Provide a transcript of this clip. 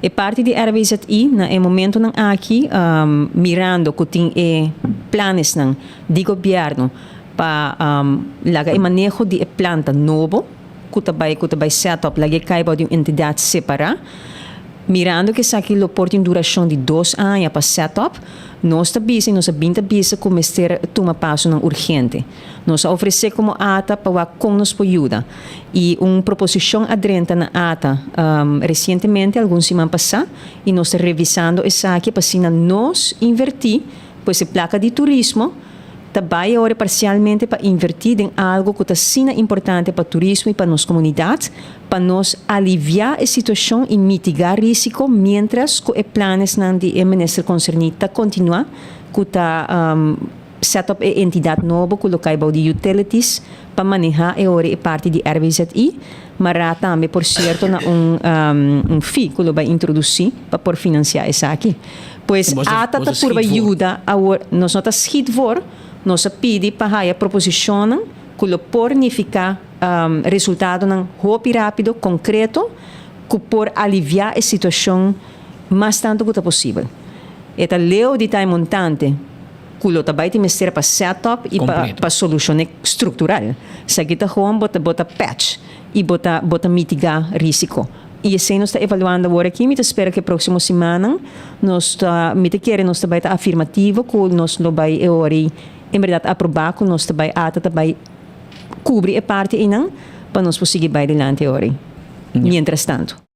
E parti di RWZI na e momentonan aki, mirando ku tin e planesnan di gobièrnu pa laga e maneho di e planta nobo ku ta bai set up, laga e kai bou di un entidat separá. Mirando ku esaki lo por tin durashon di 2 aña pa set up, nos ta bisa i nos a bin ta bisa ku mester tuma pasonan urgente. Nos a ofresé komo ATA pa wak kon nos por yuda. I un proposishon a drenta na ATA resientemente, algun siman pasá, i nos ta revisando esaki pa asina nos invertí, pues e plaka di turismo ta bai awor parsialmente pa invertí den algu ku ta asina importante pa turismo i pa nos komunidat, pa nos aliviá e situashon i mitigá risiko mientras ku e planesnan di e minister konserní ta kontinuá ku ta set up e entidat nobo ku lo kai bou di utilities pa manehá e ora e parti di RWZI, mará tambe, por sierto, na un fee ku lo bai introdusí pa por finansiá esaki. Pues ATA ta purba yuda awor, nos no ta schiet voor, nos a pidi pa haya proposishonnan ku lo por nifiká resultadonan hopi rápido, konkreto, ku por aliviá e situashon mas tantu ku ta posibel. E ta leu di ta e montante ku lo ta bai tin mester pa set up i pa solushon struktural. Esaki ta gewoon bo ta patch i bo ta mitigá risiko. I esei nos ta evaluando awor aki, mi ta spera ku e próksimo simannan nos ta, mi ta kere nos ta bai ta afirmativo ku nos lo bai e ora en berdat aprobá ku nos ta bai ATA ta bai kubri e parti einan pa nos por sigui bai dilanti e ora. Mientras tanto.